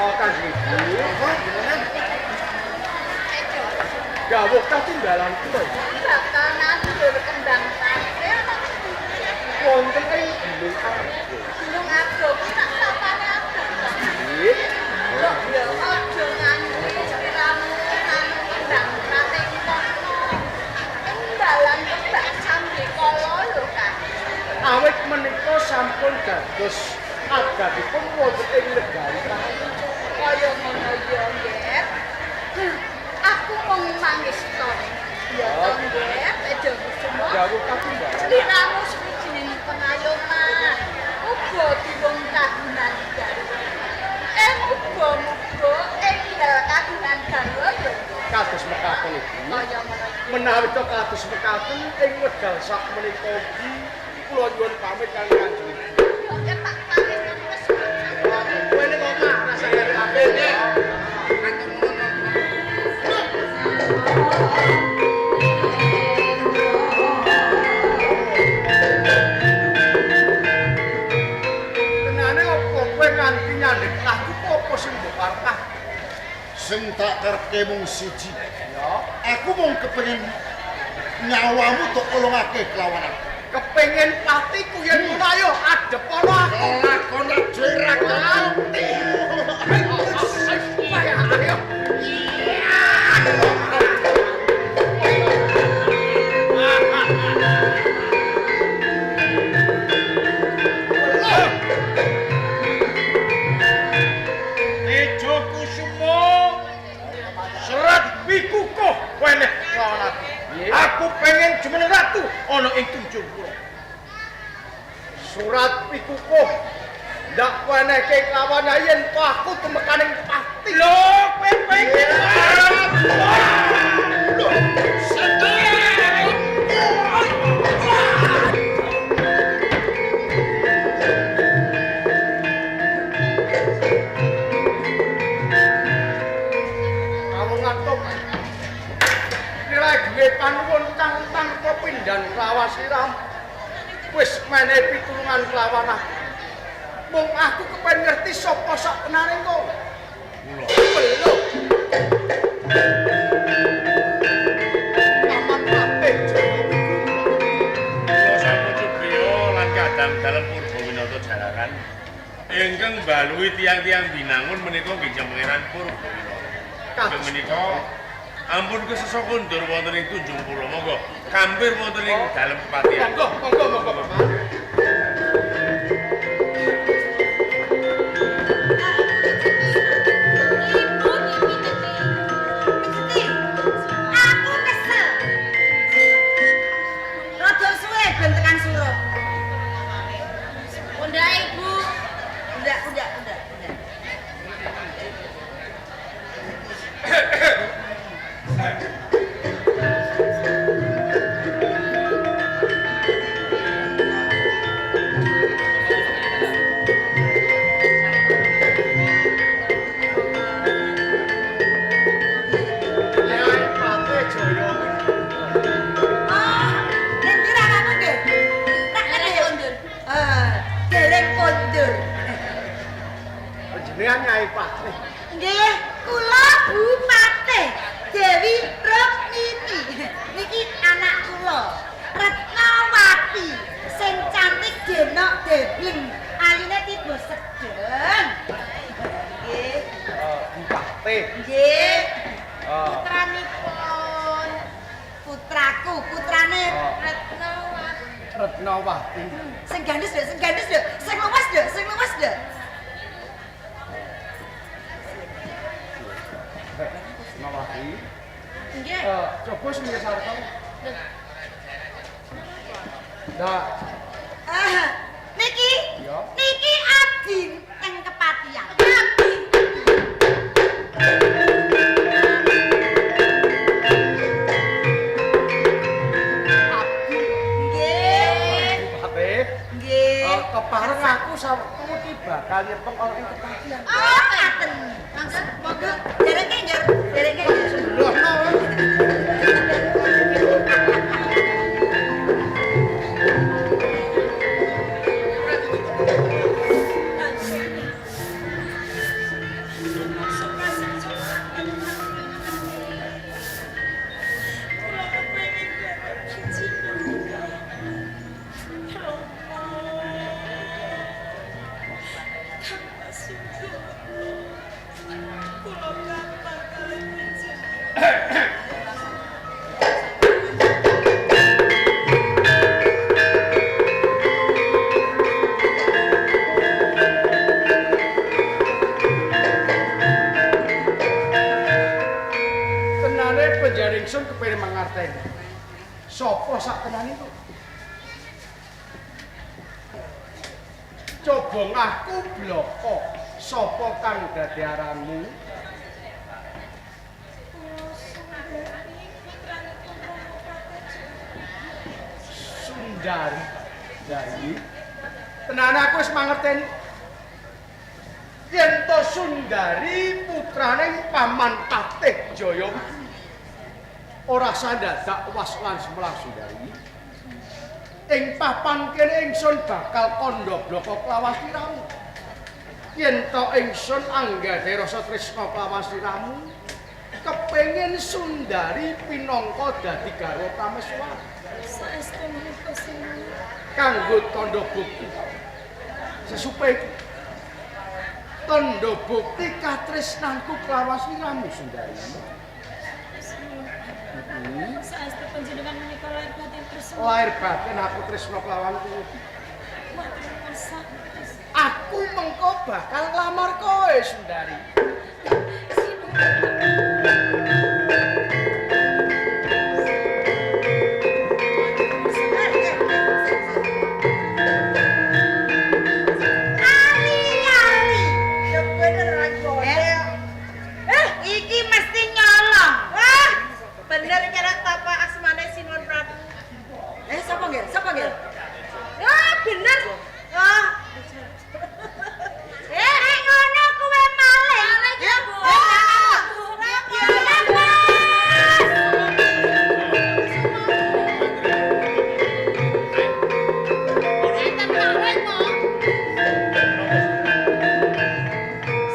Oh, Kanjeng Ibu. Monggo jenengan. Dawuh katinggalan kula Bakal nandur kembang pate ana wonten ing Gunung Argo. Gunung Argo kuwi tak sapane Argo. Nggih. Kok ya aja nganti sliramu nanu kembang pate ing kono. Ing dalan kebak sambekala lho, Kang. Awit menika sampun dados adatipun wonten ing negari Prapanca. Kaya ngono ya, Nger. Aku mung mangesta. Ya to, Nger, Tejo Kusuma. Dawuh katinggalan. Sliramu suwijining pengayoman, uga diwong kagunan garwa. Ing muga-muga enggal kagunan garwa ya Kados mekaten Ibu. kaya ngono iki. Menawi to kados mekaten ing wekdal sak menika ugi kula nyuwun pamit kaliyan Kanjeng Ibu. Ya tak pamit wis. Kowe ning omah rasane pamit ya. Matur nuwun monggo. Tenane opo kowe nganti nyandhek aku apa sing mbok arepah? Sing tak karepke mung siji. Ya, Aku mung kepengin nyawamu tok tolongake kelawan aku. Kepengin patiku yen ngono ayo adep ana aku. Lakon dhewe ra Mati. Ayo, ayo, ayo. Tejo Kusumo serat pikukuh weneh lawan aku. Aku pengen jumeneng ratu ana ing Tunjungpura. Surat pikukuh ndak wenehke kelawan yen to aku tumekaning pati. Lho, kowe pengen Kawung ngantuk. Nilai duwe panuwun kang tanpa pindhan kelawan siram. Wis menehi pitulungan kelawan aku. Mung aku kepen ngerti sapa sak tenane kowe. Kula. Belum. Paman Patih Jaya Wiguna. Kula sampun cupriya lan kadang dalem Purbawinata Jalaran ingkang mbaluhi tiyang-tiyang binangun menika nggih Pangeran Purbawinata. Ingkang menika ampun kesesa kondur wonten ing Tunjungpura. Monggo kampir wonten ing dalem kepatihan. Monggo, monggo, monggo, Paman. Ibu niki Pijeti, aku kesel. Rada suwe ben tekan surup. Bunda Ibu. Udah, udah, udah, udah. Nyai Patih Jaya Wiguna. Oh, ning ndi ranamu nggih? Tak Dereng ngerti. kondur. Eh, dereng kondur. Panjenengan Nyai Patih. Nggih, kula Bupati Dewi Rukmini. Niki anak kula, Retnawati, sing cantik denok debleng, ayune tiba sedeng. Nggih. Bu Patih. Nggih, Eh, Putranipun putraku, putrane Retnawati. Retnawati. sing gandus lho, sing gandus lho, sing luwes lho, sing luwes lho. Retnawati. Nggih. Coba sing sarta. Nah, Ah, niki, Ya. niki abdi teng kepatihan. Abdi. abdi Nggih. Bu Patih. Nggih. Kepareng aku sawetmu iki bakal nyepeng ana ing kepatihan. Oh, ngaten. Langsung monggo dereke njer, dereke njer. Loh, no. Tenane panjenengan ingsun kepengin mangerteni. Sapa sak tenane iku? Coba ngaku bloko, sapa kang dadi aranmu? Sundari. Dari. Tenane aku wis mangerteni. Yen to Sundari putrane Paman Patih Jaya ora sandadak was lan semelang Sundari. Ing papan kene ingsun bakal kandha bloko klawas sliramu. Yen to ingsun anggadhahi rasa tresna klawas sliramu, kepengin Sundari pinangka dadi garwa prameswari. Saestu menika sinuwun. Kanggo tandha bukti. Sesupe iki. Tandha bukti katresnanku klawas sliramu Sundari. Saestu panjenengan menika lahir batin tresna. Lahir batin aku tresna kelawan kuwi. Matur nuwun sanget. Aku mengko bakal nglamar kowe Sundari. Ali-ali. Ya bener ra iki mesti nyolong. Wah, bener iki nek tapa asmane Sinuwun Prabu. Sapa nggih? Sapa nggih? Ah, bener. Ah. Nek ngono kuwe maling. Maling ya, Bu. Ya, Mas. Enten maling mo.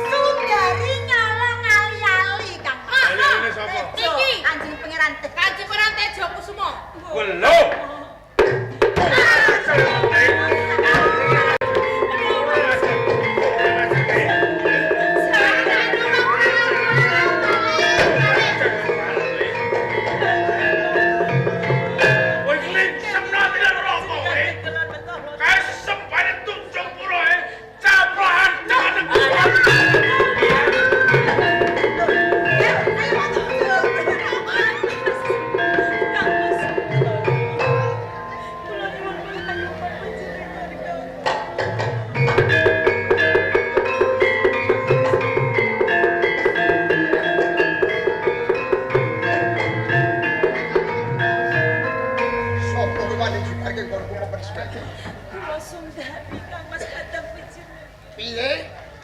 Sundari nyolong ali-ali, Kang. Ali-aline sapa? Iki. Kanjeng Pangeran Tejo. Kanjeng Pangeran Tejo Kusumo. Belum. Kowe klincem nang neraka kowe. Kae sesembane tunjung pura e. Caplahan jangan. Kula nyuwun pangayuman panjenengan Kang. Sopo kowe wani jibarke nggonku momen sepeke? Kula Sundari Kang Mas kadang panjenengan. Piye?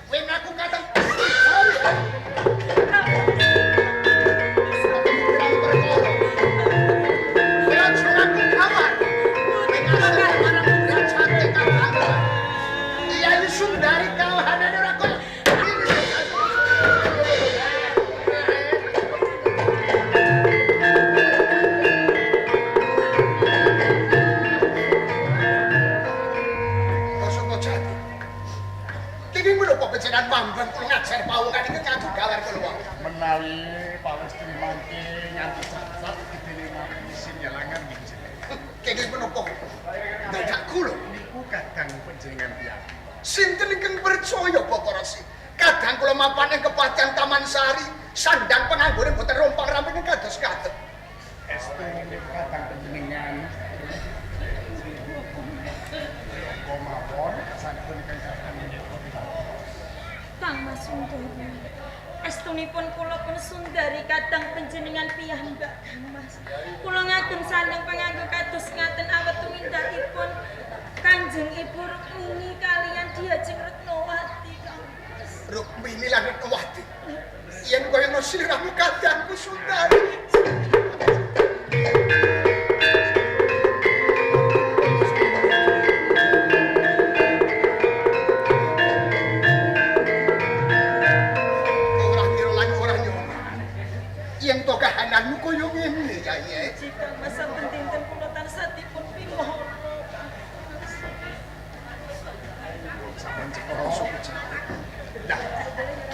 Kowe ngaku kadang Kowe aja ngaku kawan. Kowe ngasih marang putri cantik kadang. Iya ini Sundari kahanane ora kaya Kosong jati. Kenging menapa panjenengan mambang kula ngajar pawongan iki kanggo gawar kula wau. Menawi pawestri mangke nganti cacat gedene mawon isin nyelangan nggih jenengan. Kenging menapa? Dadak kula. Niku kadang panjenengan piyambak. Sinten ingkang percaya Bapak Resi? Kadang kula mapan ing kepatihan Taman Sari, sandang penganggone boten rompang-ramping kados katen. Estu niku kadang panjenengan. Kok mawon sampun ingkang kadang Kang Mas Sundari. Estunipun kula pun Sundari kadang panjenengan piyambak Kang Mas. Kula ngagem sandang panganggo kados ngaten awet tumindakipun Kanjeng Ibu Rukmini kalian Diajeng Retnowati Kang Mas. Rukmini lan Retnowati. Yen kaya ngono sliramu kadangku Sundari. Ora kira lan ora nyono. Yen to kahananmu kaya ngene Yai. Jika Mas saben dinten kula tansah dipun pimohon Kang Mas. Sampeyan cekara suku. Lah,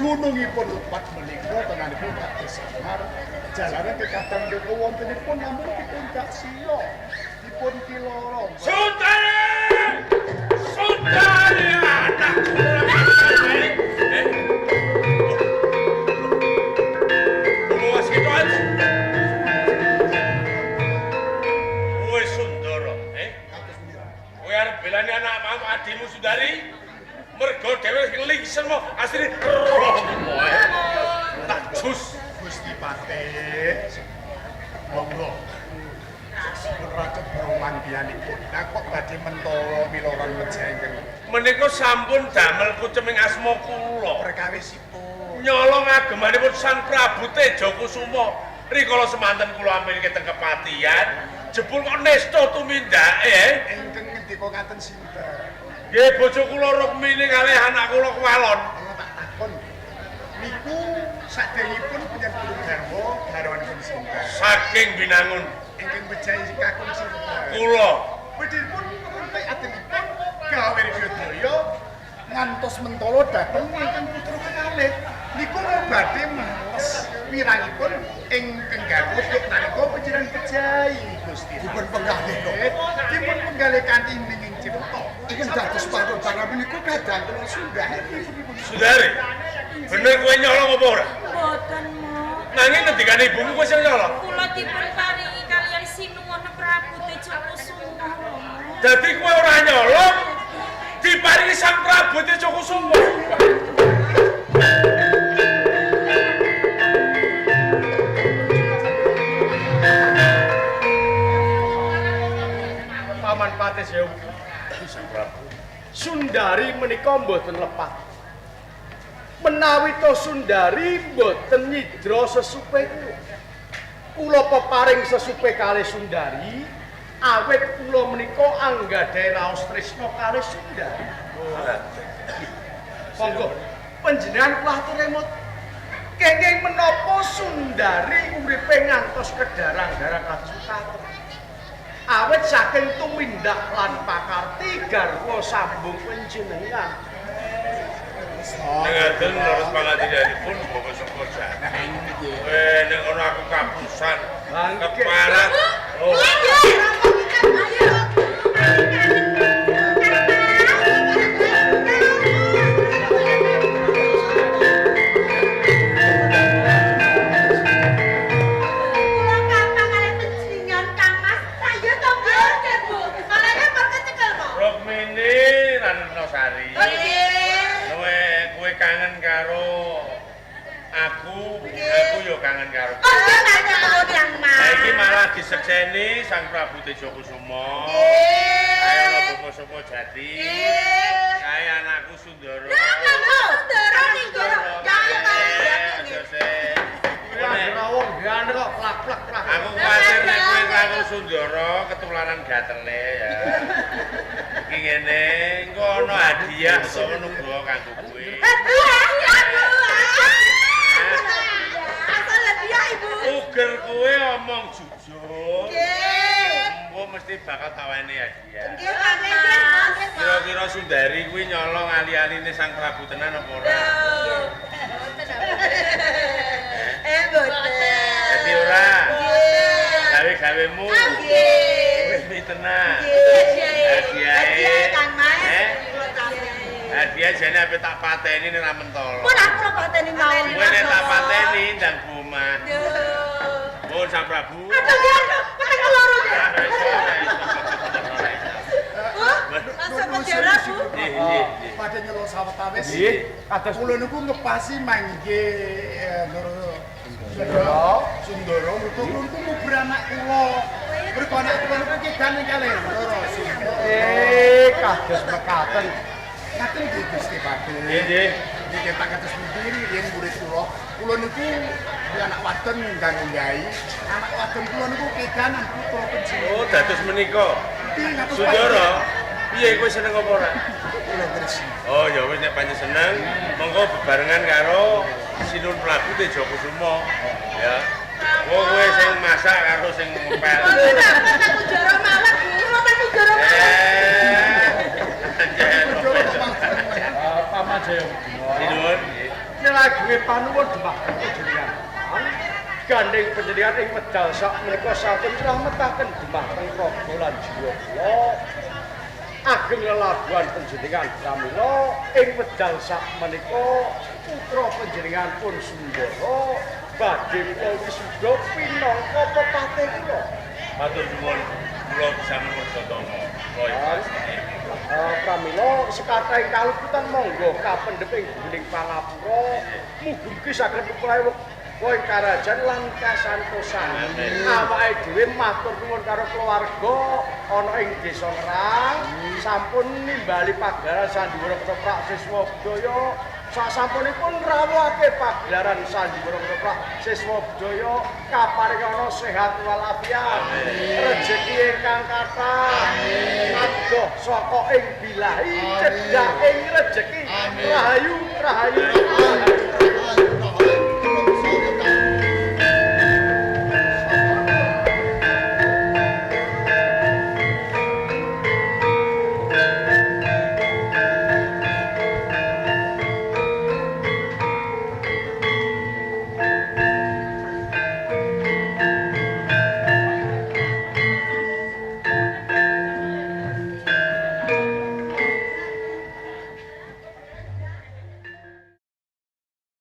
Dunungipun lepat menika tenanipun kados samar. Jalaran kekadang menika wontenipun namung dipun siya. Dipun kiloro. Sundari! Sundari anakku. Kowe Sundara, Kowe arep belani anak adimu Sundari? Mergo dhewe lingsen mo asline romo. Tak jus Gusti Patih. Monggo. Racut manggihanipun. Lah kok badhe mentala miloran mejengken. Menika sampun damel kuceming asma kula. Perkawisipun nyolong agemanipun Sang Prabu Tejakusuma. Rikala semanten kula ampun keteng kepatihan, jebul kok nesta tumindake. Ingkang ngendika ngaten sinten? Nggih bojo kula Rukmini kalih anak kula Kuwalon. Kula tak takon. Niku saderengipun panjenengan garwa garwanipun sinten? Saking Binangun. Ingkang mejahi kakung sinten? Kula. Wedhipun runtik atenipun gawe Widodaya ngantos mentala dhateng ingkang putra kekalih. Niku badhe males wirangipun ingkang garwa nalika panjenengan pejahi Gusti. Dipun penggalih kok. Dipun penggalih kanthi ninging cipta. Ingkang dados panjenengan menika kadang kula Sundari. Sundari. Bener kowe nyolong apa ora? Mboten, Mo. Nanging ngendikane ibumu kowe sing nyolong. Kula dipun paringi kaliyan Sinuwun Prabu Tejakusuma. Dadi kowe ora nyolong, diparingi Sang Prabu Tejakusuma. Paman Patih Sewu. Sang Prabu. Sundari menika mboten lepat. Menawi to Sundari mboten nyidra sesupe kula. Kula peparing sesupe kalih Sundari, awit kula menika anggadhahi raos tresna kalih Sundari. Monggo panjenengan kula atur emut. Kenging menapa Sundari uripe ngantos kedarang-darang kados mekaten. Awit saking tumindak lan pakarti garwa sambung panjenengan. Nengaten leres pangatindanipun Bapak Soko Jati. Nek ana aku kapusan, keparat. Oh. Kula kapan kalih panjenengan Kang Mas? Ayo to nggih, Bu. Malane perkecekel kok. Rukmini Ranusari. Nggih. Kowe kangen karo aku, aku yo kangen karo. Oh, nggih matur Kang Mas. Saiki malah disekseni Sang Prabu Tejakusuma. Nggih. Kae ana Bapak Soko Jati. Nggih. Kae anakku Sundara. Lha Kang Sundara niku. Ya Ora wong gandeng kok plak-plak-plak. Aku kuwatir nek kowe karo Sundara ketularan gatele ya. Iki ngene, engko ana hadiah utawa nugroho kanggo kowe. Asal hadiah Ibu. Uger kowe omong jujur. Nggih. Engko mesti bakal tak wenehi hadiah. Nggih, Pak Mas. Kira-kira Sundari kuwi nyolong ali-aline Sang Prabu tenan apa ora? Mboten. Dadi ora. Nggih. Gawe-gawemu. Nggih. Wis tenan. Nggih. Hadiah. Hadiah Kang Mas. Hadiah jane ape tak pateni nek ra mentolo. Pun aku ora pateni mawon. Kowe nek tak pateni ndang bomah. Pun Sang Prabu. Aduh, ya, aduh, pateni loro. Masuk penjara, Bu. Nggih, Padhe nyelok sawetawis. Nggih, kados kula niku ngepasi mangke Ndara Sundara mergo kula niku muber anak kula. Mergo anak kula niku kedan kalih Ndara Sundara. Kados mekaten. Ngaten nggih Gusti Patih. Nggih, nggih. Nggih tak kados pundi yen murid kula. Kula niku anak wadon ndang nggahi. Anak wadon kula niku kedanan putra panjenengan. Oh, dados menika. Sundara, piye kowe seneng apa ora? Kula tresna. Oh, ya wis nek pancen seneng, monggo bebarengan karo Sinun Prabu Tejakusuma. Ya. Oh, kowe sing masak karo sing ngepel. Mboten aku joro mawon, Bu. Mboten aku joro mawon. Paman Jayawidina. Sinuwun nggih. Nila Lagune panuwun dumateng panjenengan. Gandeng panjenengan ing medal sak menika sampun slametaken dumateng raga lan jiwa kula. Ageng lelabuhan panjenengan pramila ing medal sak menika putra panjenengan pun Sumbara badhe kula wisuda pinangka pepate kula. Matur nuwun kula sami wersa-tama. Kula ikhlas. Pramila sekathahing kaluputan monggo kapendhep ing guling pangapura mugi-mugi saged pupulahe ing karajan lan kasantosan. Awake dhewe matur nuwun karo keluarga ana ing Desa Ngerang sampun nimbali pagelaran sandiwara ketoprak siswa budaya. Sasampunipun ngrawuhake pagelaran sandiwara ketoprak siswa budaya kaparingana sehat walafiat, rejeki ingkang kathah, adoh saka ing bilahi, cedhak ing rejeki, rahayu rahayu.